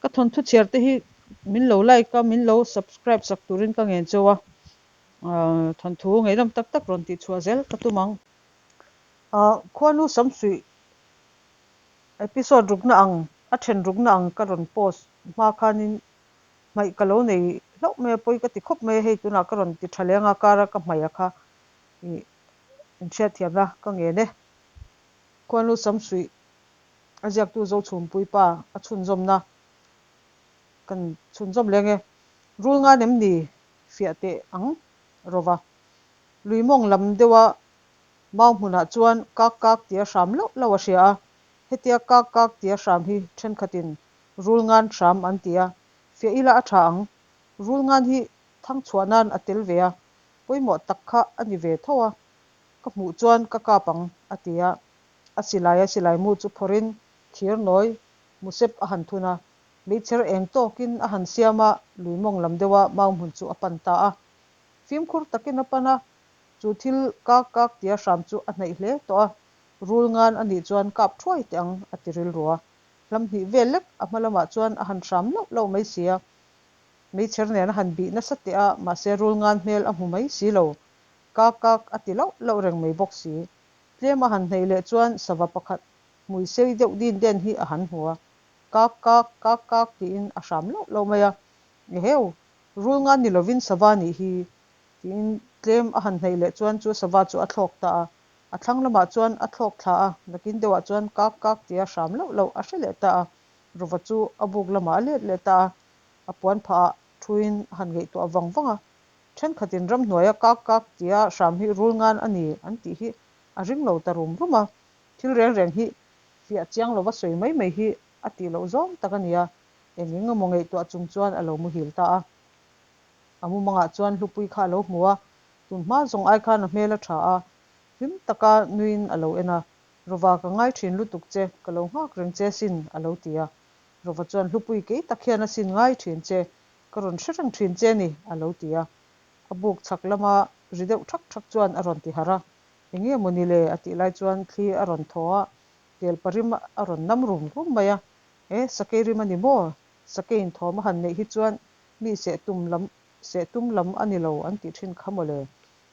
Ka thawnthu chhiar te hi min lo like a, min lo subscribe sak turin ka ngen cheu a, thawnthu ngaihnawm tak tak rawn tih chhuah zel ka tum ang. Khuanu Samsuih episode rukna ang, a then rukna ang ka rawn post hma khanin hmaih ka lo nei hlauh mai a, pawi ka ti khawp mai a, hei tunah ka rawn ti tha leng a, kara ka hmaih a kha ih inhriatthiamna ka ngen e. Khuanu Samsuih a ziaktu Zochhumpui pa a chhunzawmna kan chhunzawm leng e. Rul ngan em ni fiah teh ang rawva. Lui mawng lam deuha mau hmunah chuan kak kak tia hram lauh lauh a hria a. Hetia kak kak tia hram hi thenkhatin rul ngan hram an ti a, fiah ila a tha ang. Rul ngan hi thang chhuah nan a tel ve a, pawimawh tak kha a ni ve tho a. Ka hmuh chuan ka kap ang, a ti a. A silai a silai mu chu phawrhin thir nawi musep a han thun a, meichher eng tawkin a han siam a, lui mawng lam deuha mau hmun chu a pan ta a. Fimkhur takin a pan a, chu thil kak kak tia hram chu a hnaih hle tawh a, rul ngan a nih chuan kap thuai teh ang a ti rilru a. Hlam hnih vel lek a hma lamah chuan a han hram lauh lauh mai si a, meichher nen a han bih nasa teh a, mahse rul ngan hmel a hmu mai si lo, kak kak a ti lauh lauh reng mai bawk si. Tlem a han hneih leh chuan sava pakhat hmui sei deuh din den hi a han hmu a, kak kak, kak kak tiin a hram lauh lauh mai a, Eheu, rul ngan ni lovin sava nih hi, tiin tlem a han hneih leh chuan chu sava chu a thlawk ta a, a thlang lamah chuan a thlawk thla a, nakin deuhah chuan kak kak tia hram lauh lauh a hre leh ta a, Rova chu a buk lamah a let leh ta a, a puan phahah thuin a han ngaihtuah vang vang a. Thenkhatin ramhnuaia kak kak tia hram hi rul ngan a ni an tih hi a ring lo ta rum rum a, thil reng reng hi fiah chiang lova sawi mai mai hi a tih loh zawng tak a ni a, eng eng emaw ngaihtuah chung chuan a lo muhil ta a. A mumangah chuan hlupui kha a lo hmu a, tun hma zawng ai khan a hmel a tha a, hlim taka nuiin a lo en a, Rova ka ngai thin lutuk che, ka lo nghak reng che asin a lo ti a. Rova chuan hlupui kei tak hian asin ngai thin che, Ka rawn hre reng thin che ni, a lo ti a. A buk chhak lama ri deuh thak thak chuan a rawn ti harh a. Enge maw ni le? a tih lai chuan thli a rawn thaw a, tel parim a rawn nam rum rum mai a. E, sakei rim a ni maw? Sakeiin thawm a han neih hi chuan mi seh tum lam, seh tum lam a ni lo an tih thin kha maw le?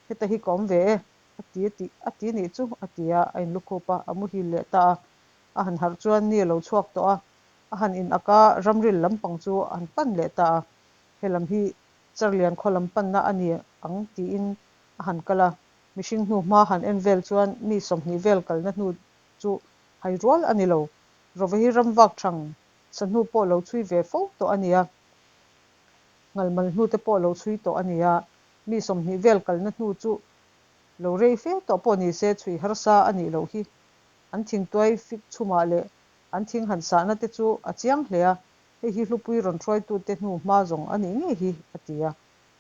Heta hi ka awm ve e, a ti a tih a ti nih chu, a ti a, a inlukhup a, a muhil leh ta a. A han harh chuan ni a lo chhuak tawh a, A han in ak a, ramril lampang chu an pan leh ta a, he lam hi Charlian khaw lam panna a ni ang tiin a han kal a, mihring hnu hma han en vel chuan mi 20 vel kalna hnu chu hai rual a ni lo. Rova hi ram vak thang sa hnu pawh lo chhui ve fo tawh a ni a, ngalmal hnu te pawh lo chhui tawh a ni a, mi 20 vel kalna hnu chu lo rei fe tawh pawh ni se chhui harsa a nih loh hi. An thingtuai fik chhumah leh An thing han sahna te chu a chiang hle a, hei hi hlupui rawn hruaitute hnu hma zawng a nih ngei hi, a ti a.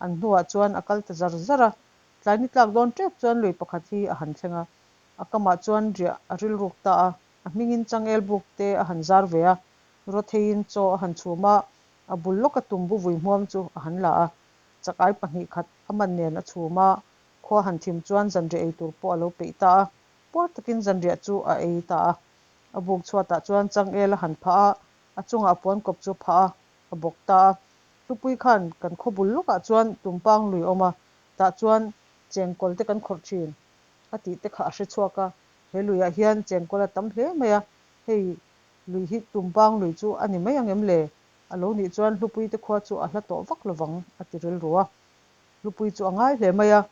An hnuah chuan a kal ta zar zar a, tlai ni tlak dawn tep chuan lui pakhat hi a han thleng a, a kamah chuan riah a rilruk ta a, a hmingin changel buk te a han zar ve a, rawtheiin chaw a han chhum a, a bul lawka tumbu vui hmuam chu a han la a, chakai pahnih khat a man nen a chhum a, khua han thim chuan zanriah ei tur pawh a lo peih ta a, puar takin zanriah chu a ei ta a. A buk chhuatah chuan changel a han phah a, a chungah a puan kawp chu a phah a, a bawk ta a. Hlupui khan kan khaw bul lawkah chuan tumpang lui a awm a, tah chuan chengkawl te kan khawrh thin a tih te kha a hre chhuak a. He luiah hian chengkawl a tam hle mai a, hei lui hi tumpang lui chu a ni mai ang em le? A lo nih chuan Hlupui te khua chu a hla tawh vak lovang a ti rilru a. Hlupui chu a ngai hle mai a,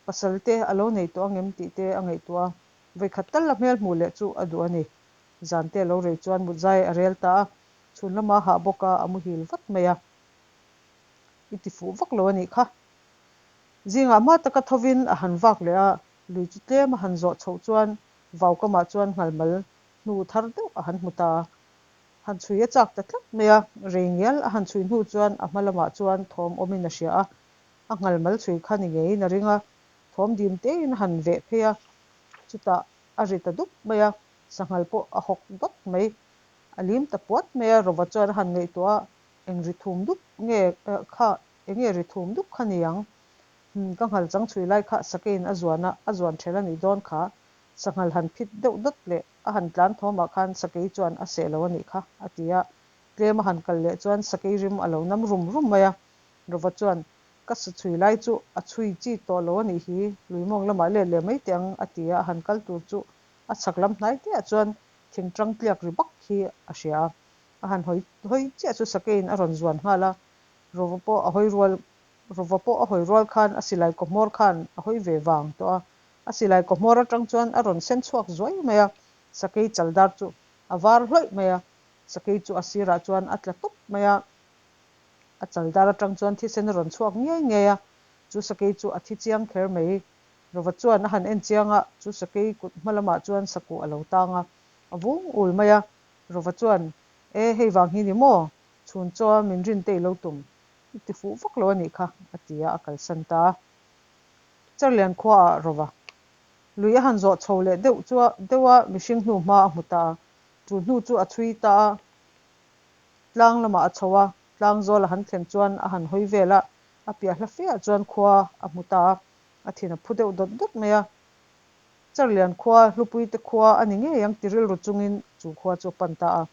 pasal te a lo nei tawh ang em tih te a ngaihtuah a. Vawikhat tal a hmel hmuh leh chu a duh a ni. Zante a lo rei chuan mutzai a rel ta a, chhun lama hah bawk a, a muhil vat mai a. I ti fuh vak lo a nih kha. Zingah hma taka thovin a han vak leh a, lui chu tlem a han zawh chhoh chuan vaukamah chuan nghalmal hnu thar deuh a han hmu ta a. Han chhui a chak ta tlat mai a, rei ngial a han chhui hnu chuan a hma lamah chuan thawm awmin a hria a, a nghalmal chhui kha ni ngeiin a ring a, Thawm dim tein a han veh phei a, chutah a ri ta dup mai a, sanghal pawh a hawk dawt mai. A lim ta puat mai a, Rova chuan a han ngaihtuah a, eng ri thum dup nge kha, eng nge ri thum dup kha ni ang? Umm, ka nghal chang chhui lai kha sakeiin a zuan a, a zuan ṭhel a nih dawn kha. Sanghal han phit deuh dawt leh a han tlan thawmah khan sakei chuan a seh lo a nih kha, a ti a. Tlem a han kal leh chuan sakei rim a lo nam rum rum mai a. Rova chuan, Ka sa chhui lai chu a chhui chi tawh lo a nih hi, lui mawng lamah let leh mai teh ang, a ti a, a han kal tur chu a chhak lam hnai teah chuan thing tang tliak ri bak hi a hria a. A han hawi hawi chiah chu sakeiin a rawn zuan nghal a, Rova pawh a hawi rual Rova pawh a hawi rual khan a silai kawhmawr khan a hawi ve vang tawh a, a silai kawhmawr atang chuan a rawn sen chhuak zuai mai a, sakei chal dar chu a var hlawih mai a, sakei chu a sirah chuan a tla tawp mai a, a chal dar atang chuan thisen a rawn chhuak ngiai ngiai a, chu sakei chu a thi chiang kher mai. Rova chuan a han en chiang a, chu sakei kut hma lamah chuan sakuh a lo tang a, a vung ul mai a, Rova chuan, E, hei vang hi ni maw? Chhun chaw a min rin te i lo tum i ti fuh vak lo a nih kha, a ti a, a kalsan ta a. Charlian khuaah Rova lui a han zawh chho leh deuh chu deuh a, mihring hnu hma a hmu ta a. Chu hnu chu a chhui ta a, tlang lamah a chho a, tlang zawl a han thlen chuan a han hawi vel a, a piah hla fe ah chuan khua a hmu ta a, a thin a phu deuh dawt dawt mai a. Charlian khua, Hlupuite khua a ni ngei ang ti rilru chungin chu khua chu a pan ta a.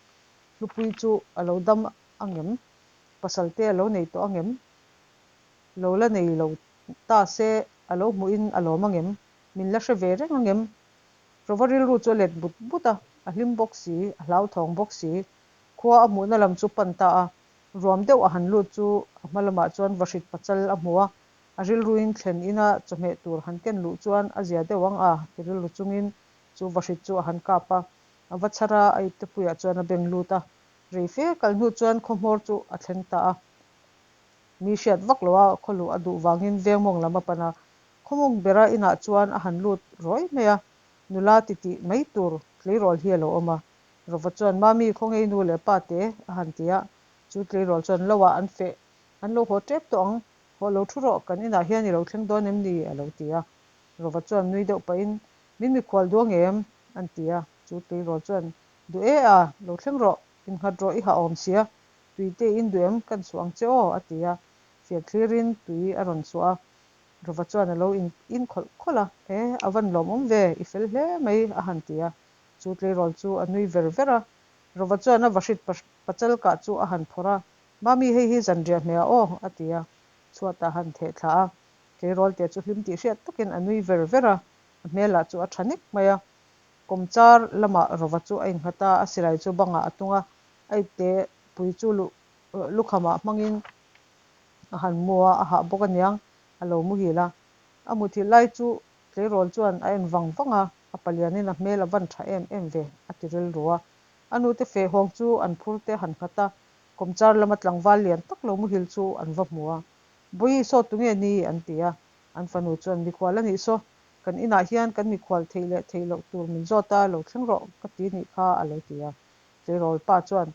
Hlupui chu a lo dam angem? Pasal te a lo nei tawh angem? Lo la nei lo ta se a lo hmuhin a lawm angem? Min la hre ve reng angem? Rova rilru chu a let but but a, a hlim bawk si, a hlauthawng bawk si. Khua a hmuhna lam chu pan ta a, ruam deuh a han lut chu a hma lamah chuan vahrit pachal a hmu a, a rilruin thlen ina chawhmeh tur han ken luh chuan a zia deuh ang a ti rilru chungin chu vahrit chu a han kap a, A va chhar a, a iptepuiah chuan a beng lut a. Rei fe kal hnu chuan khawhmawr chu a thleng ta a. Mi hriat vak lo a, khaw luh a duh vangin vengmawng lam a pan a. Khawmawng bera inah chuan a han lut ruai mai a, nula titih mai tur tleirawl hi a lo awm a. Rova chuan, Mami, khaw ngei nu leh pa te? a han ti a. Chu tleirawl chuan, Lo ah an feh, an lo haw tep tawh ang. Haw lo thu rawh, kan inah hian i lo thleng dawn em ni? a lo ti a. Rova chuan nui deuh pahin, Min mikhual duang em? an ti a, chu tleirawl chuan, Duh e a, lo thleng rawh, innghat rawh i hah awm sia, tui te in duh em, kan suah ang che aw, a ti a, fian thlirin tui a rawn suah a, Rova chuan a lo in in khawlh khawlh a, E, a van lawmawm ve, i fel hle mai, a han ti a, chu tleirawl chu a nui ver ver a, Rova chuan a vahrit pachal kah chu a han phawrh a, Mami hei hi zanriah hmeh ah aw, a ti a, chhuatah a han theh thla a, tleirawl te chu hlim tih hriat takin a nui ver ver a, A hmel ah chu a tha nek mai a. Kawmchar lamah Rova chu a innghat a, a silai chu bangah a tung a, a ipte pui chu luh lukhamah hmangin a han mu a, a hah bawk aniang, a lo muhil a. A muthilh lai chu tleirawl chuan a en vang vang a, a palianin a hmel a van tha em em ve, a ti rilru a. A nute feh hawng chu an phur te han nghat a, kawmchar lama tlangval lian tak lo muhil chu an va hmu a. Bawihi saw tunge ni? an ti a. An fanu chuan, Mikhual a nih saw, kan inah hian kan mikhual theih leh theih loh tur min zawt a, lo thleng rawh ka ti nih kha, a lo ti a. Tleirawl pa chuan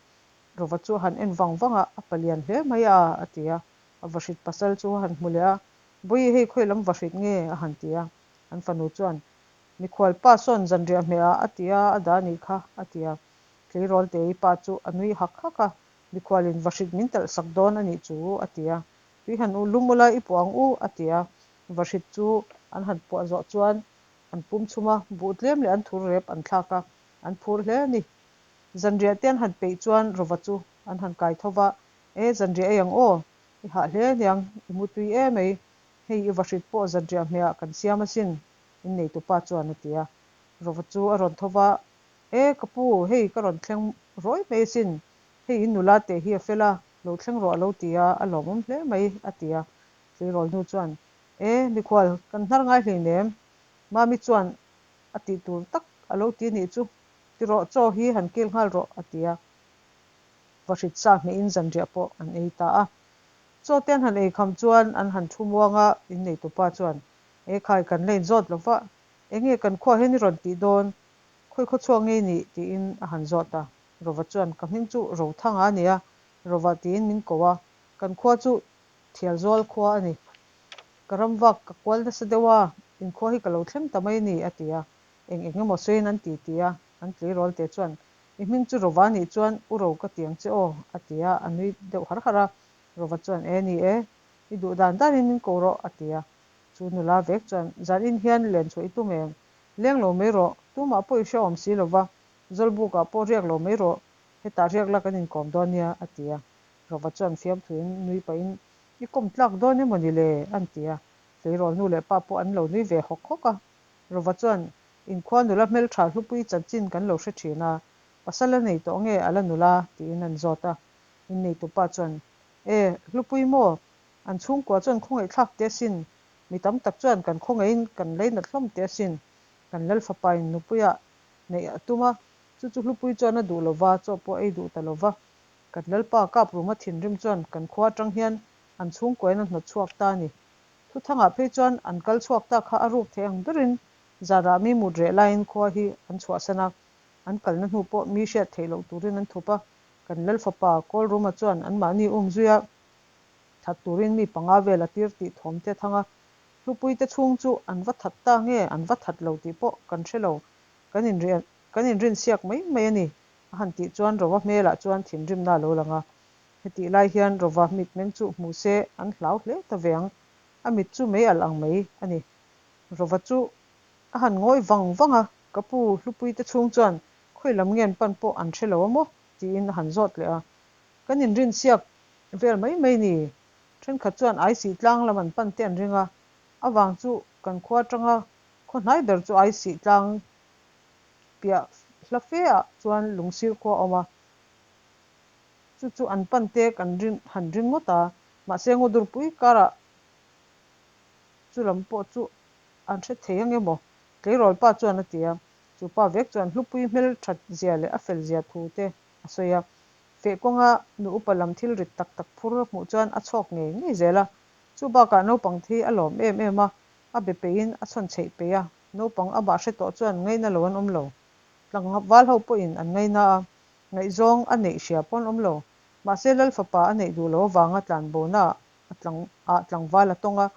Rova chu a han en vang vang a, A palian hle mai a, a ti a. A vahrit pasal chu a han hmu leh a, Bawihi hei khawi lam vahrit nge? a han ti a. An fanu chuan, Mikhual pa sawn zanriah hmeh ah a ti a, a dah nih kha, a ti a. Tleirawl Tei pa chu a nui hak hak a, Mikhualin vahrit min talh sak dawn a nih chu, a ti a. Tui han u lum ula i puah ang u, a ti a. Vahrit chu an han puah zawh chuan an pum chhum a, buh tlem leh an thur rep an thlak a, an phur hle a ni. Zanriah te an han peih chuan Rova chu an han kai tho va, E, zanriah ei ang aw, i hah hle aniang, i mu tui em ei, hei i vahrit pawh zanriah hmehah kan siam asin, inneitupa chuan a ti a. Rova chu a rawn tho va, E, ka pu, hei ka rawn thleng rawi mai asin, Hei in nula teh hi a fel a, lo thleng rawh a lo ti a, a lawmawm hle mai, a ti a. Tleirawl hnu chuan, E, mikhual, kan hnar ngai hleinem. Mami chuan a tih tur tak a lo ti nih chu, ti rawh, chaw hi han kil nghal rawh, a ti a. Vahrit sa hmehin zanriah pawh an ei ta a. Chaw te an han ei kham chuan an han thu muang a, inneitupa chuan, E khai, kan la inzawt lo va, enge kan khuah hian i rawn tih dawn? Khawi khaw chhuak ngei nih? tiin a han zawt a. Rova chuan, Ka hming chu Rothanga a nia, Rova tiin min ko a, kan khua chu Thialzawl khua a ni. Ka ram vak ka kual nasa deuh a, in khua hi ka lo thleng ta mai a ni, a ti a. Eng eng emaw sawiin an ti ti a, an tleirawl te chuan, I hming chu Rova nih chuan u Ro ka ti ang che aw, a ti a, a nui deuh har har a. Rova chuan, E ni e, i duh dan danin min ko rawh, a ti a. Chu nula vek chuan, Zan in hian len chhuah i tum em? Leng lo mai rawh, tumah pawh i hrehawm si lo va, Zawlbukah pawh riak lo mai rawh. Hetah riak la kan inkawm dawn nia, a ti a. Rova chuan fiamthuin nui pahin, I kawm tlak dawn emaw ni le? a'n ti a. Tleirawl nu leh pa pawh an lo nui ve hawk hawk a. Rova chuan, Inkhua nula hmeltha hlupui chanchin kan lo hre thin a, pasal a nei tawh nge a la nula? tiin an zawt a. Inneitupa chuan, E, hlupui maw? An chhungkua chuan khawngaihthlak teh asin. Mi tam tak chuan kan khawngaihin kan leinat hlawm teh asin. Kan Lal fapain nupuia neih a tum a, chu chu hlupui chuan a duh lova, chaw pawh a ei duh ta lova. Kan Lalpa Kapruma thinrim chuan kan khua atang hian an chhungkuain a hnawt chhuak ta a ni. Thuthangah phei chuan an kal chhuak ta kha a ruk thei ang berin zanah mi mut reh laiin khua hi an chhuahsan a, an kalna hnu pawh mi hriat theih loh turin an thup a. Kan Lal fapa Kawlruma chuan anmahni umzui a that turin mi panga vel a tir tih thawm te a thang a. Hlupuite chhung chu an va that ta nge an va that lo tih pawh kan hre lo, kan inrian kan inrinsiak mai mai a ni, a han tih chuan Rova hmelah chuan thinrimna a lo lang a. Hetih lai hian Rova mitmeng chu hmu se an hlau hle ta ve ang, a mit chu mei alh ang mai a ni. Rova chu a han ngawi vang vang a, Ka pu, Hlupuite chhung chuan khawi lam nge an pan pawh an hre lo a maw? tiin a han zawt leh a. Kan inrinsiak vel mai mai ni. Thenkhat chuan Aisih tlang lam an pan te an ring a, avang chu kan khua atanga khaw hnai ber chu Aisih tlang piah hla fe ah chuan lungsir khua a awm a, chu chu an pan te kan rin han ring ngawt a, mahse Ngawdurpui karah chu lam pawh chu an hre thei ang emaw? Tleirawl pa chuan a ti a, chu pa vek chuan Hlupui hmel that zia leh a fel zia thu te a sawi a. Feh kawnga nu upa lam thil rit tak tak phur a hmuh chuan a chhawk ngei ngei zel a. Chu bakah naupang thi a lawm em em a, a be peihin a chhawn chheih peih a, naupang amah hre tawh chuan ngaina lo an awm lo. Tlangval ho pawhin an ngaina a, ngaihzawng a neih hria pawh an awm lo. Mahse Lal fapa a neih duh loh avanga tlanbona a tlang ah tlangval a tawng a,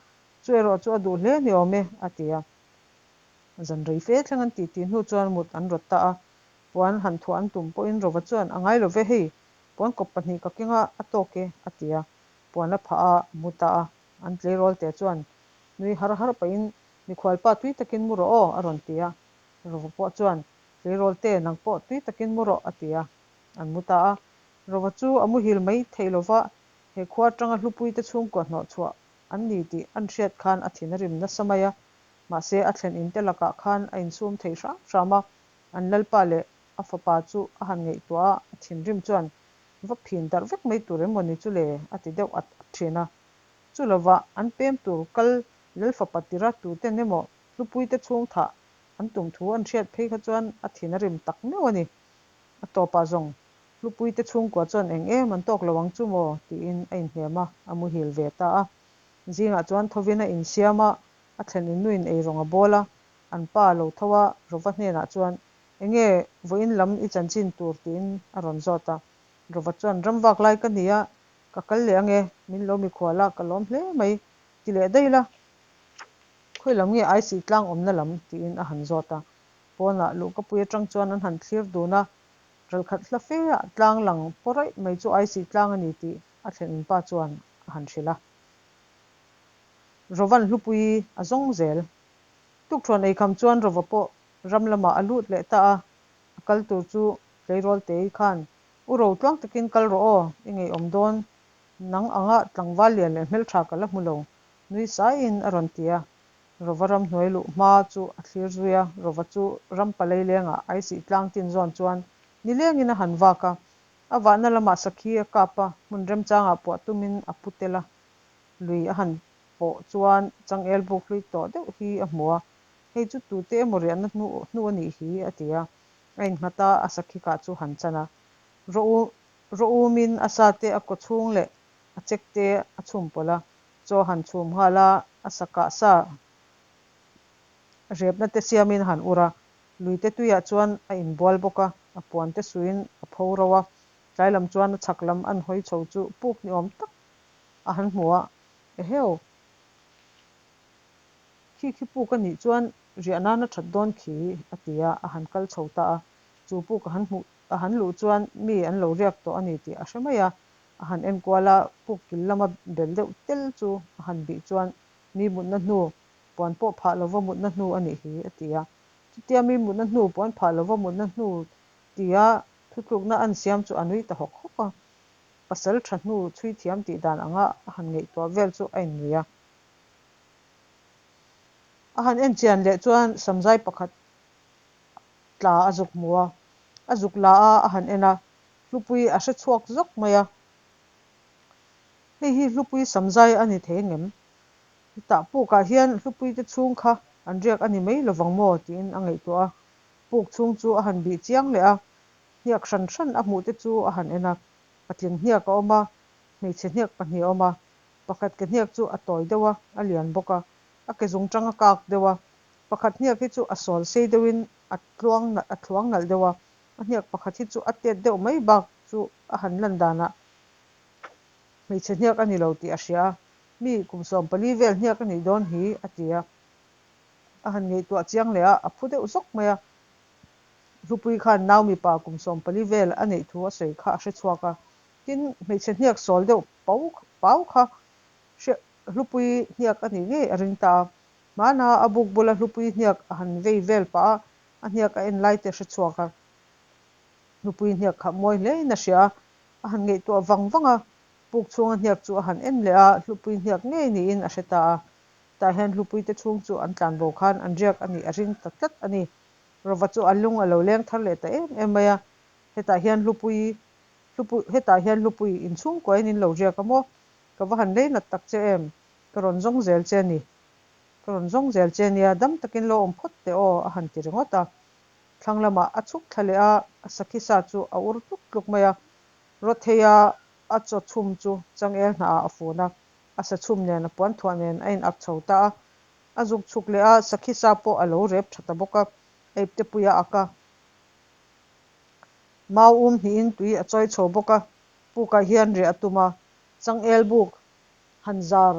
chu erawh chu a duh hle ni awm e, a ti a. Zan rei fe thleng an titi hnu chuan mut an rawt ta a, Puan han thuah an tum pawhin Rova chuan, A ngai lo ve hei, puan kawp pahnih ka keng a, a tawk e, a ti a. Puan a phah a, a mu ta a. An tleirawl te chuan nui har har pahin, Mikhualpa tui takin mu rawh aw, a rawn ti a. Rova pawh chuan, Tleirawl te, nang pawh tui takin mu rawh, a ti a. An mu ta a. Rova chu a muhil mai theih lova, he khua atanga Hlupuite chhungkua hnawh chhuah an ni tih an hriat khan a thin a rim nasa mai a. Mahse, a thlen inte lakah khan a insum thei hram hram a. An lalpa leh a fapa chu a han ngaihtuah a, a thinrim chuan, Va phin darh vek mai tur em maw ni chu le? a ti deuh at at thin a. Chu lovah an pem tur kal lal fapa tira tuten emaw Hlupuite chhung thah an tum thu an hriat phei kha chuan a thin a rim tak meuh a ni. A tawpah zawng Hlupuite chhungkua chuan eng em an tawk lo ang chu maw? tiin a inhnem a, a muhil ve ta a. Zingah chuan thovin a insiam a, a thlen innuin eirawng a bawl a, An pa a lo tho a, Rova hnenah chuan, Enge vawiin lam i chanchin tur? tiin a rawn zawt a. Rova chuan, Ram vak lai ka ni a, ka kal leh ange, min lo mikhual a, ka lawm hle mai, ti leh daih la. Khawi lam nge Aisih tlang awmna lam? tiin a han zawt a. Pawnah luhkapui atang chuan an han thlir dun a, ralkhat hla fe ah tlang lang pawraih mai chu Aisih tlang a ni tih a thlen in pa chuan a han hrilh a. Rovan hlupui a zawng zel. Tukṭhuan eikham chuan Rova pawh ram lamah a lut leh ta a, a kal tur chu tleirawl tei khan, U ro tluang takin kal rawh aw, i ngeiawm dawn, nang anga tlangval lian leh hmelṭha ka la hmu lo, nui saiin a rawn ti a. Rova ramhnuai luh hma chu a thlir zui a, Rova chu ram palei lengah aisih tlang tin zawn chuan nilengin a han vak a, a vahna lamah sakhi a kap a, hmun remchangah puah tumin a pu tel a, lui a han pawh chuan changel buk hlui tawh deuh hi a hmu a, hei chu tute emaw riahna hnu hnu a nih hi a ti a, a innghat a, a sakhikah chu han chan a. Rawh u rawh umin a sa te a kaw chhung leh a chek te a chhum pawlh a, chaw han chhum nghal a, a sakah sa repna te siamin a han ur a, luite tuiah chuan a inbual bawk a, a puan te suiin a pho ro a, tlai lam chuan a chhak lam an hawi chho chu puk ni awm tak a han hmu a, Eheu! Khi khi puk a nih chuan riah nan a that dawn khi, a ti a, a han kal chho ta a. Chu puk a han hmuh a han luh chuan mi an lo riak tawh a ni tih a hre mai a. A han enkual a, puk kil lama bel deuh tel chu a han bih chuan mi mutna hnu, puan pawh phah lova mutna hnu a nih hi, a ti a. Chutia mi mutna hnu, puan phah lova mutna hnu tia Thutlukna an siam chu a nui ta hawk hawk a. Pasal tha hnu chhui thiam tih dan anga a han ngaihtuah vel chu a innuih a. A han en chian leh chuan samzai pakhat tla a zuk hmu a, a zuk la a, a han en a, Hlupui a hre chhuak zawk mai a. Hei hi Hlupui samzai a ni thei ngem? Hetah pukah hian Hlupui te chhung kha an riak a ni mai lovang maw? tiin a ngaihtuah a. Puk chhung chu a han bih chiang leh a, hniak hran hran a hmuh te chu a han en a. Patling hniak a awm a, hmeichhe hniak pahnih a awm a. Pakhat ke hniak chu a tawi deuh a, a lian bawk a, a ke zungchang a kak deuh a. Pakhat hniak hi chu a sawl sei deuhin a tluang a thluang nalh deuh a, a hniak pakhat hi chu a tet deuh mai bak chu a han lan danah hmeichhe hniak a ni lo tih a hria a, mi kum 14 vel hniak a nih dawn hi a ti a. A han ngaihtuah chiang leh a, a phu deuh zawk mai a. Hlupui khan nau mipa kum 14 vel a neih thu a sawi kha a hre chhuak a, tin hmeichhe hniak sawl deuh pau pau kha hre Hlupui hniak a nih ngei a ring ta a. Hmana a buk bula Hlupui hniak a han vei vel pah a, a hniak a en lai te hre chhuak a. Hlupui hniak kha mawi hlein a hria a, a han ngaihtuah vang vang a, puk chhunga hniak chu a han en leh a, Hlupui hniak ngei niin a hre ta a. Tah hian Hlupui te chhung chu an tlanbo khan an riak a nih a ring ta tlat a ni. Rova chu a lung a lo leng thar leh ta em em mai a, hetah hian Hlupui Hlupui hetah hian Hlupui inchhungkuain in lo riak a maw? Ka va han lei nat tak che em? Ka rawn zawng zel che a ni. Ka rawn zawng zel che nia, dam takin lo awm phawt teh aw, a han ti ringawt a. Thlang lamah a chhuk thla leh a, a sakhi sa chu a ur tluk tluk mai a. Rawtheia a chaw chhum chu changel hnahah a fun a, a sa chhum nen a puan thuah nen a in ak chho ta a. A zuk chhuk leh a, sakhi sa pawh a lo rep tha ta bawk a, a ipte pui a ak a. Mau um hnihin tui a chawi chho bawk a, pukah hian reh a tum a, changel buk han zar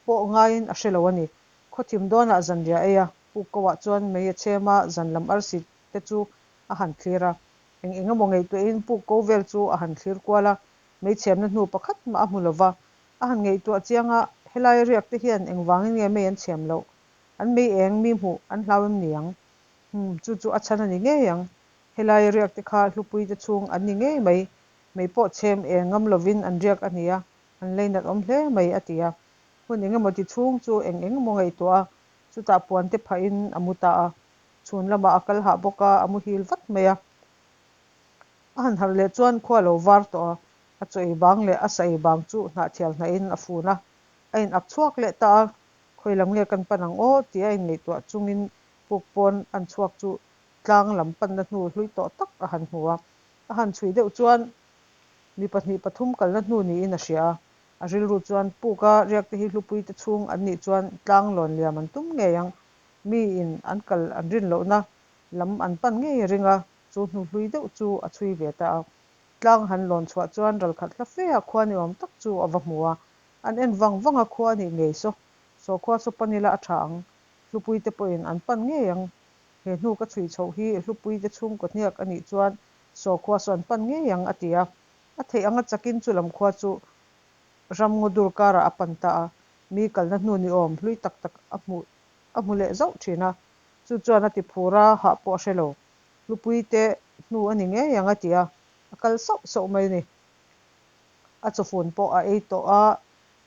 pawh ngaiin a hre lo a ni. Khawthim dawnah zanriah ei a, puk ko ah chuan mei a chhem a, zan lam arsi te chu a han thlir a. Eng eng emaw ngaihtuahin puk ko vel chu a han thlir kual a, mei chhemna hnu pakhat mah a hmu lo va. A han ngaihtuah chiang a, helai riak te hian engvangin nge mei an chhem loh? An mei eng mi hmuh an hlau em ni ang? Umm, chu chu a chhan a ni ngei ang. Helai riak te kha hlupui te chhung an ni ngei mai. Mei pawh chhem eng ngam lovin an riak a nia, an leinat awm hle mai, a ti a. Hun eng emaw ti chhung chu eng eng emaw ngaihtuah a, chutah puan te phahin a mu ta a. Chhun lamah a kal hah bawk a, a muhil vat mai a. A han harh leh chuan khua lo var tawh a, a chaw ei bang leh a sa ei bang chu hnahthial hnahin a fun a, a in ak chhuak leh ta a. Khawi lam nge kan pan ang aw tia a inngaihtuah chungin puk pawn an chhuak chu tlang lam panna hnu hlui tawh tak a han hmu a. A han chhui deuh chuan mi pahnih pathum kalna hnu niin a hria a. A rilru chuan puka riakte hi hlupui te chhung an nih chuan tlang lawn liam an tum ngei ang. Miin an kal an rin lohna lam an pan ngei a ring a, chu hnu hlui deuh chu a chhui ve ta a. Tlang han lawn chhuah chuan ralkhat hla fe a khua ni awm tak chu a va hmu a. An en vang vang a khua a nih ngei saw. Saw khua saw pan ila a tha ang. Hlupui te pawhin an pan ngei ang. He hnu ka chhui chhoh hi Hlupui te chhungkaw hniak a nih chuan saw khua saw an pan ngei ang a ti a. A theih anga chakin chu lam khua chu ram ngaw dur karah a pan ta a, mi kalna hnu ni awm hlui tak tak a hmuh a hmu leh zauh thin a. Chu chuan a ti phur a, hah pawh a hre lo. Hlupui te hnu a ni ngei ang a ti a, a kal sauh sauh mai a ni. A chawfun pawh a ei tawh a,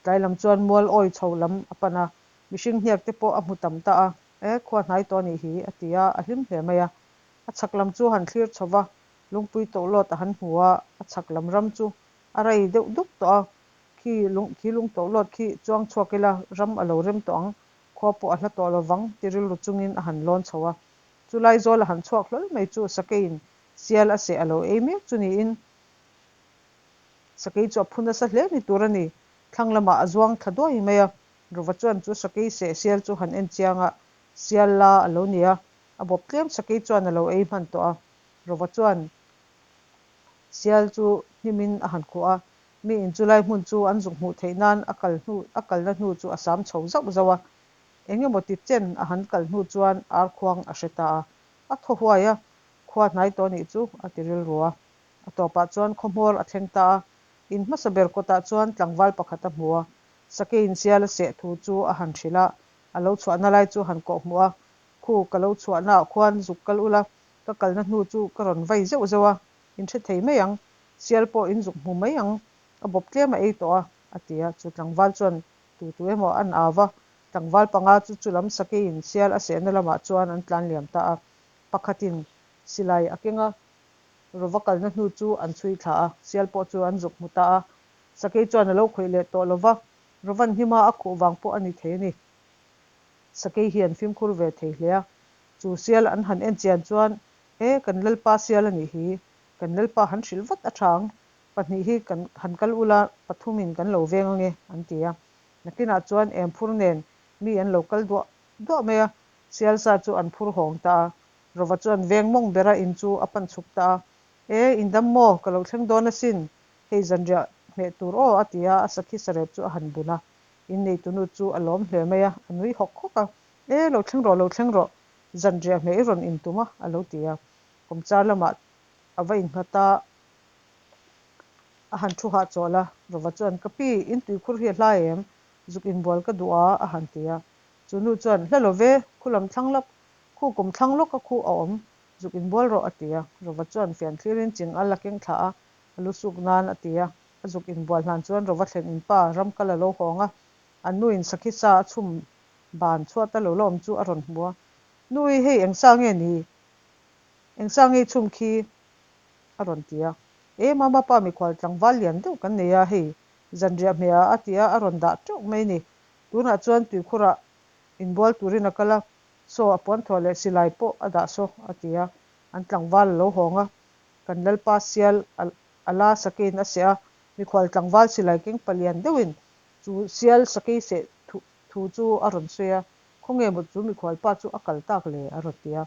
tlai lam chuan mual awi chho lam a pan a, mihring hniak te pawh a hmu tam ta a. E, khua hnai tawh a nih hi, a ti a, a hlim hle mai a. A chhak lam chu han thlir chho va, lungpui tawhlawt a han hmu a, a chhak lam ram chu a rei deuh dup tawh a, khi lung khi lung tawhlawt khi chuang chhuak ila ram a lo rem tawh ang, khua pawh a hla tawh lo vang ti rilru chungin a han lawn chho a. Chu Laizawl a han chhuak hlawl mai chu Sakeiin sial a seh a lo ei mek chu niin Sakei chu a phu nasa hle ni tur a ni. Thlang lamah a zuang thla duai mai a, Rova chuan chu sakei seh sial chu han en chiang a, sial la a lo ni a, a bawp tlem sakei chuan a lo ei hman tawh a. Rova chuan sial chu hnimin a han khuh a, mi in chu lai hmun chu an zuk hmuh theih nan a kal hnu a kalna hnu chu a sam chho zauh zauh a. Eng emaw ti chen a han kal hnu chuan ar khuang a hre ta a, a thaw huai a, khua hnai tawh nih chu a ti rilru a. A tawpah chuan khawhmawr a thleng ta a, in hmasa ber kawtah chuan tlangval pakhat a hmu a, Sakeiin sial a seh thu chu a han hrilh a, a lo chhuahna lai chu han kawh hmuh a, Khu, ka lo chhuahnaah khuan zuk kal ula, ka kalna hnu chu ka rawn vai zeuh zeuh a, in hre thei mai ang, sial pawh in zuk hmu mai ang, a bawp tlem a ei tawh a, a ti a. Chu tlangval chuan tu tu emaw an au va, tlangval panga chu chulam sakeiin sial a sehna lamah chuan an tlan liam ta a. Pakhatin silai a keng a, Rova kalna hnu chu an chhui thla a, sial pawh chu an zuk hmu ta a. Sakei chuan a lo khawih leh tawh lo va, Rovan hnima a khuh vang pawh a ni thei a ni. Sakei hi an fimkhur ve thei hle a, chu sial an han en chian chuan, E, kan Lalpa sial a nih hi, kan Lalpa han hrilh vat a tha ang, pahnih hi kan han kal ula, pathumin kan lo veng ange, an ti a. Nakinah chuan em phur nen mi an lo kal duah duah mai a, sial sa chu an phur hawng ta a. Rova chuan veng mawng bera in chu a pan chhuk ta a, E, in dam maw? Ka lo thleng dawn asin, hei zanriah hmeh tur aw, a ti a, a sakhi sarep chu a han bun a. Inneitunu chu a lawm hle mai a, a nui hawk hawk a, E, lo thleng rawh, lo thleng rawh, zanriah hmeh i rawn intum a, a lo ti a. Kawmchar lamah a va innghat a, a han thu hahchawl a. Rova chuan, Ka pi, in tuikhur hi a hlai em? Zuk inbual ka duh a, a han ti a. Chu nu chuan, Hla lo ve, khu lam thlang lawk, khu kum thlang lawka khu a awm, zuk inbual rawh, a ti a. Rova chuan fian thlirin ching al a keng thla a, a lu suk nan a ti a. A zuk inbual hlan chuan Rova thlen in pa ram kal a lo hawng a, an nuin sakhi sa a chhum ban chhuat a lo la awm chu a rawn hmu a, Nui, hei eng sa nge ni? Eng sa nge i chhum khi? a rawn ti a. E, mama pa mikhual tlangval lian deuh kan nei a, hei zanriah hmeh ah a ti a, a rawn dah teuh mai ni. Tunah chuan tuikhurah inbual turin a kal a, saw a puanthuah leh silai pawh a dah saw, a ti a. An tlangval a lo hawng a, kan Lalpa sial a la sakeiin a seh a, mikhual tlangval silai keng palian deuhin chu sial sakei seh thu chu a rawn sawi a, Khawnge maw chu mikhual pa chu a kal tak le? a rawn ti a.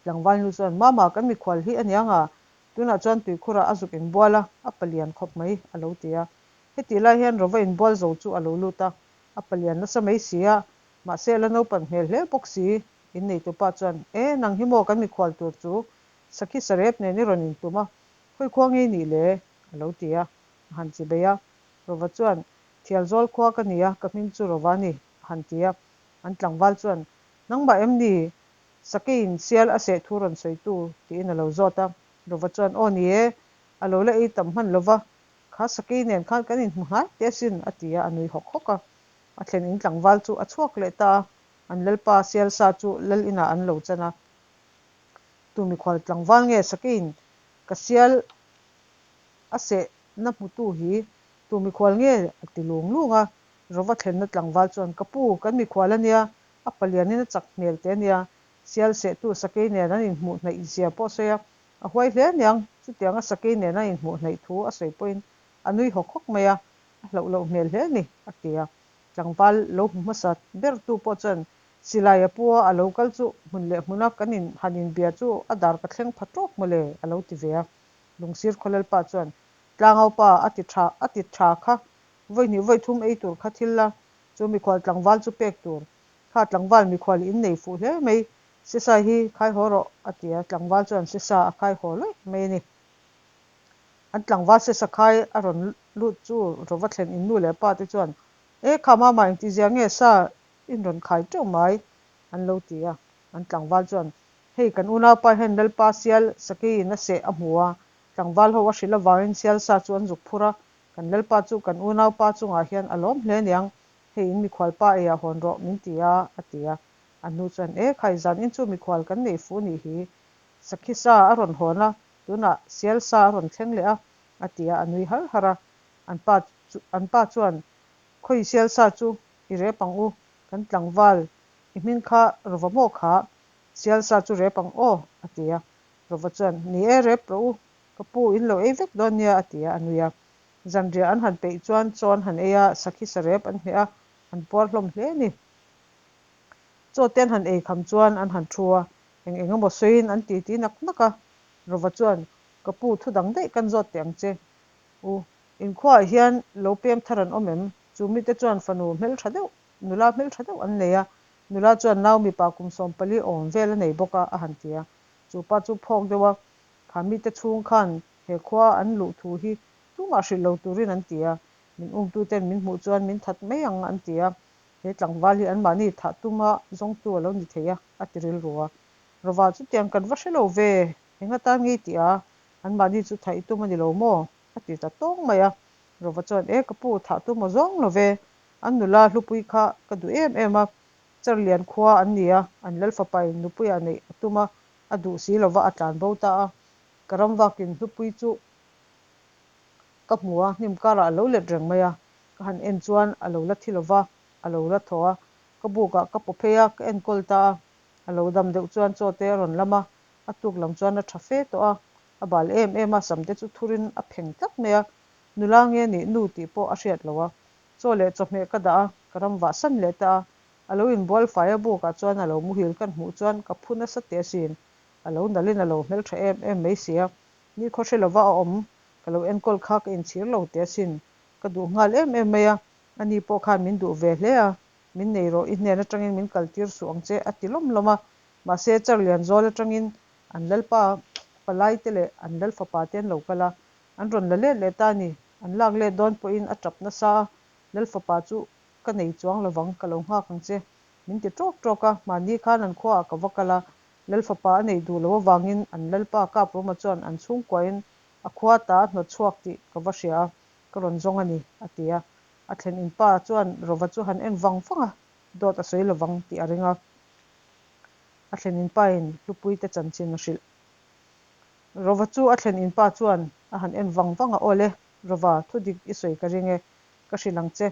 Tlangval nu chuan, Mama, kan mikhual hi a niang a, tunah chuan tuikhurah a zuk inbual a, a palian khawp mai, a lo ti a. Hetih lai hian Rova inbual zo chu a lo lut a, a palian nasa mai si a, mahse a la naupan hmel hle bawk si. Inneitupa chuan, E, nang hi maw kan mikhual tur chu? Sakhi sarep nen i rawn intum a, khawi khua ngei nih le? a lo ti a, a han chi bei a. Rova chuan, Thialzawl khua ka ni a, ka hming chu Rova a ni, a han ti a. An tlangval chuan, Nangmah em ni? Sakeiin sial a seh thu rawn sawitu, tiin a lo zawt a. Rova chuan, Aw ni e, a lo la ei tam hman lo va, kha sakei nen khan kan inhmu hnai teh asin, a ti a, a nui hawk hawk a. A thlen in tlangval chu a chhuak leh ta a, an lalpa sial sa chu lal inah an lo chan a. Tu mikhual tlangval nge sakeiin ka sial a seh na hmutu hi tu mikhual nge a ti lung lung a, Rova thlenna tlangval chuan ka pu kan mikhual a nia, a palianin a chak hmel teh a nia, sial sehtu sakei nen an inhmuh hnaih zia pawh a sawi a, a huai hle aniang, chutianga sakei nen a inhmuh hnaih thu a sawi pawhin a nui hawk hawk mai a, a hlauh loh hmel hle a ni a ti a. Tlangval lo hmu hmasa bertu pawh chuan Silai a pu a, a lo kal chu hmun leh hmuna kan in han inbia chu a dar ka thleng pha tawk mawle, a lo ti ve a. Lungsir Khawlalpa chuan, Tlangaupa, a ti tha, a ti tha kha, vawi hnih vawi thum ei tur kha thil la, chu mikhual tlangval chu pek tur. Kha tlangval mikhual in nei fuh hle mai, Sisa hi khai haw rawh, a ti a, tlangval chuan Sisa a khai haw lawih mai a ni. An tlangval Sisa khai a rawn lut chu Rova thlen in nu leh pa te chuan, E kha mama engtizia nge sa In rawn khai teuh mai, an lo ti a. An tlangval chuan, Hei, kan unaupa hian Lalpa sial sakeiin a seh a hmu a, tlangval ho a hrilh avangin sial sa chu an zuk phur a, kan Lalpa chu kan unaupa chungah hian a lawm hle aniang, hei in mikhualpa eiah hawn rawh min ti a, a ti a. A hnu chuan, E khai, zan in chu mikhual kan nei fu nih hi, sakhi sa a rawn hawn a, tunah sial sa a rawn thleng leh a, a ti a, a nui har har a. An pa chu an pa chuan, Khawi sial sa chu I rep ang u, kan tlangval, i hming kha Rova maw kha? Sial sa chu rep ang aw, a ti a. Rova chuan, Ni e, rep rawh u, ka pu in lo ei vek dawn nia, a ti a, a nui a. Zanriah an han peih chuan chaw an han ei a, sakhi sa rep an hmeh a, an puar hlawm hle a ni. Chaw te an han ei kham chuan an han thu a, eng eng emaw sawiin an titi nak nak a. Rova chuan, Ka pu, thu dang daih kan zawt teh ang che u, Inkhuaah hian lo pem thar an awm em? Chu mite chuan fanu hmeltha deuh, nula hmeltha deuh an nei a, nula chuan nau mipa kum 14 awm vel a nei bawk a, a han ti a. Chu pa chu phawk deuh a, kha mite chhung khan he khua an luh thu hi tumah hrilh lo turin an ti a, min umtuten min hmuh chuan min that mai ang an ti a, he tlangval hi anmahni thah tuma zawngtu a lo ni thei a, a ti rilru a. Rova chutiang kan va hre lo ve, enga tan ngei tih a? Anmahni chu thah i tum a ni lo maw? a ti ta tawng mai a. Rova chuan, E ka pu, thah tum aw zawng lo ve. An nula hlupui kha ka duh em em a, Charlian khua an ni a, an Lalfapain nupuia neih a tum a, a duh si lova a tlan bo ta a. Ka ram vakin hlupui chu ka hmu a, hnim karah a lo let reng mai a. Ka han en chuan a lo la thi lova, a lo la thaw a. Ka bukah ka paw phei a, ka enkawl ta a. A lo dam deuh chuan chaw te a rawn lam a, a tuk lam chuan a tha fe tawh a, a bal em em a, sam te chu thurin a pheng tlat mai a, nula nge nih nu tih pawh a hriat loh a. Chaw leh chawhmeh ka dah a, ka ram vah san leh ta a, a lo inbual fai a bukah chuan a lo muhil kan hmuh chuan ka phu nasa teh asin, a lo nalhin a lo hmeltha em em mai si a, nikhaw hre lova a awm ka lo enkawl kha ka inchhir lo teh asin, ka duh nghal em em mai a, ani pawh khan min duh ve hle a. Min nei rawh, i hnen atangin min kaltir suh ang che, a ti lawm lawm a. Mahse, Charlian zawl atangin an lalpa palai te leh an lalfapa te an lo kal a, an rawn la let leh ta a ni. An lak let dawn pawhin a tap nasa a, Lalfapa chu ka nei chuang lovang, ka lo nghak ang che, min ti tawk tawk a. Mahni khan an khuaah ka va kal a, Lalfapa a neih duh loh avangin an lalpa Kapruma chuan an chhungkuain a khua ta a hnawt chhuak tih ka va hria a, ka rawn zawng a ni, a ti a. A thlen in pa chuan Rova chu han en vang vang a, dawt a sawi lovang tih a ring a. A thlen in pa in Hlupuii te chanchin a hrilh. Rova chu a thlen in pa chuan a han en vang vang a, Awle, Rova, thu dik i sawi ka ring e, ka hrilh ang che.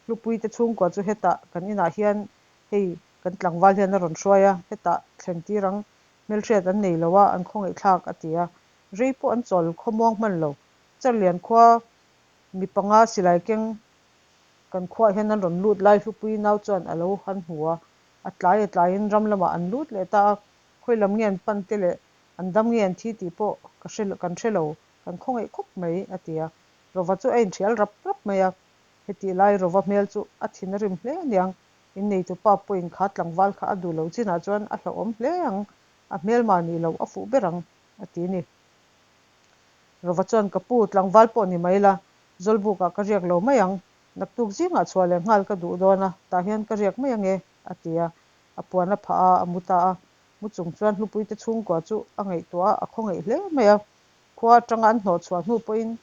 Hlupuii te chhungkua chu hetah kan inah hian hei kan tlangval hian a rawn hruai a, hetah thlen tir ang, hmelhriat an nei lo a, an khawngaihthlak, a ti a. Rei pawh an chawl khawmuang hman lo. Charlian khua Mi panga silai keng kan khuaah hian an rawn lut lai Hlupui nau chuan a lo han hmu a, a tlai a tlaiin ram lamah an lut leh ta a, khawi lam nge an pan te leh an dam nge an thi tih pawh ka hre kan hre lo, kan khawngaih khawp mai, a ti a. Rova chu a inhrial rap rap mai a, hetih lai Rova hmel chu a thin a rim hle aniang, inneitu pa pawhin kha tlangval kha a duh lo chinah chuan a hlauhawm hle ang, a hmelmah nih loh a fuh ber ang, a ti a ni. Rova chuan, Ka pu, tlangval pawh ni mai la, Zawlbukah ka riak lo mai ang. Naktuk zingah chhuah leh nghal ka duh dawn a, tah hian ka riak mai ange, a ti a. A puan a phah a, a mu ta a. Mu chung chuan Hlupuite chhungkua chu a ngaihtuah a, a khawngaih hle mai a. Khua atanga an hnawh chhuah hnu pawhin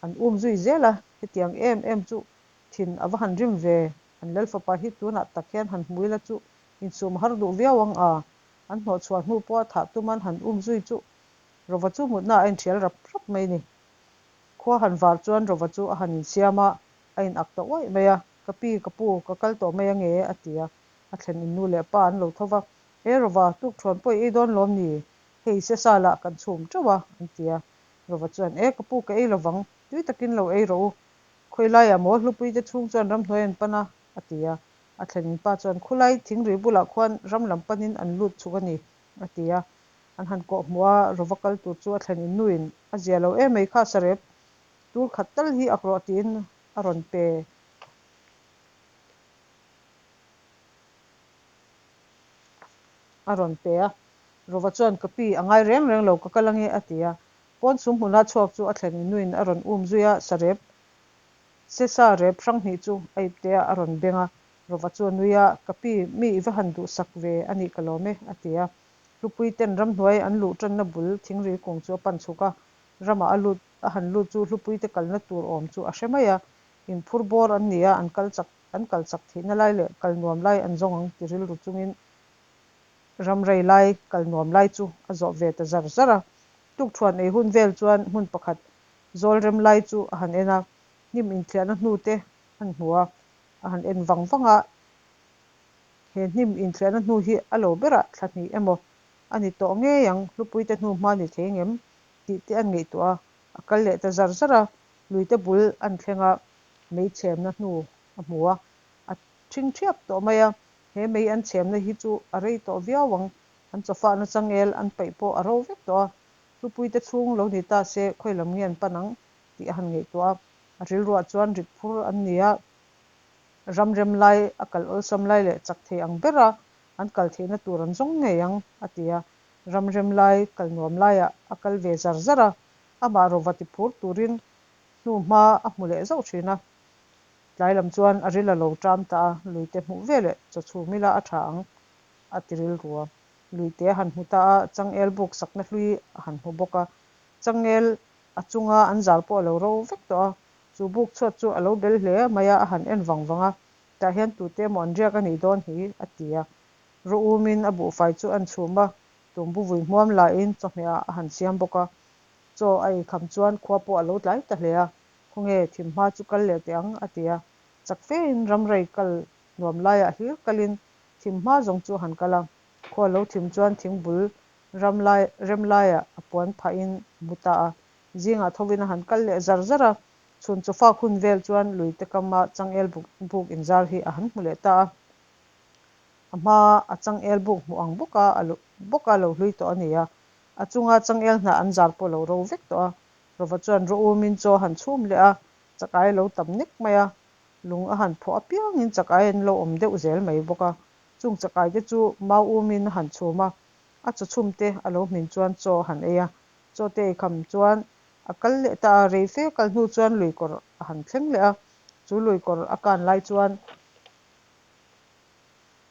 an um zui zel a, hetiang em em chu thin a va han rim ve, an Lalfapa hi tunah tak hian han hmu ila chu insum har duh viau ang a, an hnawh chhuah hnu pawha thah tuman han um zui chu Rova chu mutna a inhrial rap rap mai ni. Khua han var chuan Rova chu a han insiam a, a in ak ta uaih mai a, Ka pi, ka pu, ka kal tawh mai ange, a ti a. A thlen in nu leh pa an lo tho va, He Rova, tuk thuan pawh i ei dawn lawm ni? Hei se sa lah kan chhum teuh a, an ti a. Rova chuan, E, ka pu, ka ei lovang, tui takin lo ei rawh u. Khawi laiah maw Hlupuii te chhung chuan ramhnuai an pan a, a ti a. A thlen in pa chuan, Khulai thingri bulah khuan ram lam panin an lut chhuk a ni, a ti a. An han kawh hmuh a, Rova kal tur chu a thlen in nuin a zia lo em mai kha sarep tur khat tal hi ak rawh tiin a rawn pe. A rawn pe a, Rova chuan ka pi a ngai reng reng lo ka kal ange a ti a. Pawn sum hmuna chhuak chu a thlen in nuin a rawn um zui a, sarep sesa rep hrang hnih chu a ipte a a rawn beng a. Rova chu a nui a, Ka pi, mi i va han duhsak ve a nih ka lawm e a ti a. Hlupui ten ramhnuai an luh tanna bul thingri kung chu a pan chhuk a, ramah a lut a han lut chu Hlupui te kalna tur awm chu a hre mai a, inphur bawr an ni a, an kal chak an kal chak theihna lai leh kal nuam lai an zawng ang ti rilru chungin ramrei lai kal nuam lai chu a zawh ve ta zar zar a. Tukthuan ei hun vel chuan hmun pakhat zawl rem lai chu a han en a, hnim inthliahna hnu te an hmu a, a han en vang vang a. He hnim inthliahna hnu hi a lo berah thla hnih emaw a ni tawh ngei ang, Hlupuite hnu hma ni thei ngem tih te an ngaihtuah a, a kal leh ta zar zar a, luite bul an thleng a, mei chhemna hnu a hmu a, a ṭhing ṭhiap tawh mai a, he mei an chhemna hi chu a rei tawh viau ang, an chawfahna changel an paih pawh a ro vek tawh a, Hlupuite chhung lo ni ta se khawi lam nge an pan ang tih a han ngaihtuah a, a rilruah chuan rit phur an ni a. Ram rem lai a kal awlsam lai leh chak thei ang bera an kal theihna tur an zawng ngei ang, a ti a. Ram rem lai kal nuam laiah a kal ve zar zar a, amah rawva ti phur turin hnu hma a hmu leh zauh thin a. Tlai lam chuan a ril a lo ṭam ta a, luite hmuh veleh chaw chhum ila a ṭha ang, a ti rilru a. Luite a han hmu ta a, changel buk sakna hlui a han hmu bawk a. Changel a chunga an zar pawh a lo ro vek tawh a, chu buk chhuat chu a lo bel hle mai a, a han en vang vang a, tah hian tute emaw an riak a nih dawn hi a ti a. Rawh umin a buhfai chu a chhum a, tumbu vui hmuam laiin chawhmeh ah a han siam bawk a. Chaw a eikham chuan khua pawh a lo tlai ta hle a, Khawnge thim hma chu kal leh teh ang a ti a. Chak fein ramrei kal nuam laiah hlir kalin thim hma zawng chu a han kal a. Khua lo thim chuan thingbul ram lai rem laiah a puan phahin a mu ta a. Zingah thovin a han kal leh zar zar a, chhun chawfak hun vel chuan luite kama changel buk buk inzar hi a han hmu leh ta a. A hma a changel buk hmuh ang bawka a lo bawka lo hlui tawh a ni a. A chunga changel hnah an zar pawh a lo ro vek tawh a. Rova chuan rawh umin chaw a han chhum leh a, chakai a lo tam nek mai a. Lung a han phawh apiangin chakai an lo awm deuh zel mai bawk a. Chung chakai te chu mau umin a han chhum a, a chaw chhum te a lo hmin chuan chaw a han ei a. Chaw te eikham chuan a kal leh ta a, rei fe kal hnu chuan lui kawr a han thleng leh a. Chu lui kawr a kan lai chuan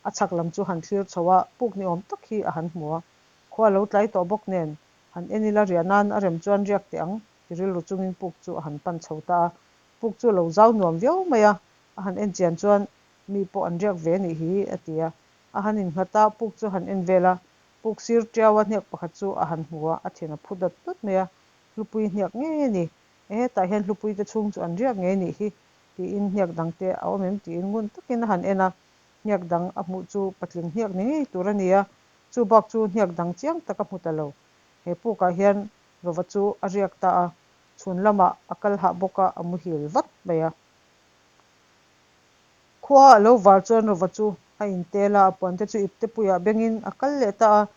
a chhak lam chu han thlir chho a, puk ni awm tak hi a han hmu a. Khua a lo tlai tawh bawk nen, han en ila riah nan a rem chuan riak teh ang ti rilru chungin puk chu a han pan chho ta a. Puk chu a lo zau nuam viau mai a, a han en chian chuan mi pawh an riak ve anih hi a ti a. A han innghat a, puk chu a han en vel a, puk sir tiau a hniak pakhat chu a han hmu a, a thin a phu dawt dawt mai a, Hlupui hniak ngei a ni. Hetah hian Hlupui te chhung chu an riak ngei anih hi tiin hniak dang te a awm em tiin ngun takin a han en a, hniak dang a hmuh chu patling hniak ni ngei tur a ni a, chu bak chu hniak dang chiang tak a hmu ta lo. He pukah hian Rova chu a riak ta a, chhun lamah a kal hah bawk a, a muhil vat mai a. Khua a lo var chuan Rova chu a intel a, a puante chu iptepuiah bengin a kal leh ta a.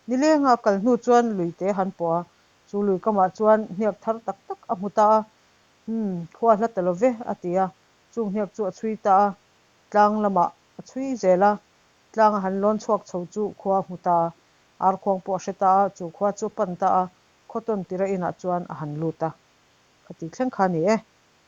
Nilenga a kal hnu chuan luite a han pawh a, chu lui kamah chuan hniak thar tak tak a hmu ta a. Umm, khua hla ta lo ve, a ti a. Chung hniak chu a chhui ta a, tlang lamah a chhui zel a. Tlang a han lawn chhuak chho chu khua a hmu ta a, arkhuang pawh a hre ta a, chu khua chu a pan ta a, khaw tawn tira inah chuan a han lut a. Khati thleng kha a ni e.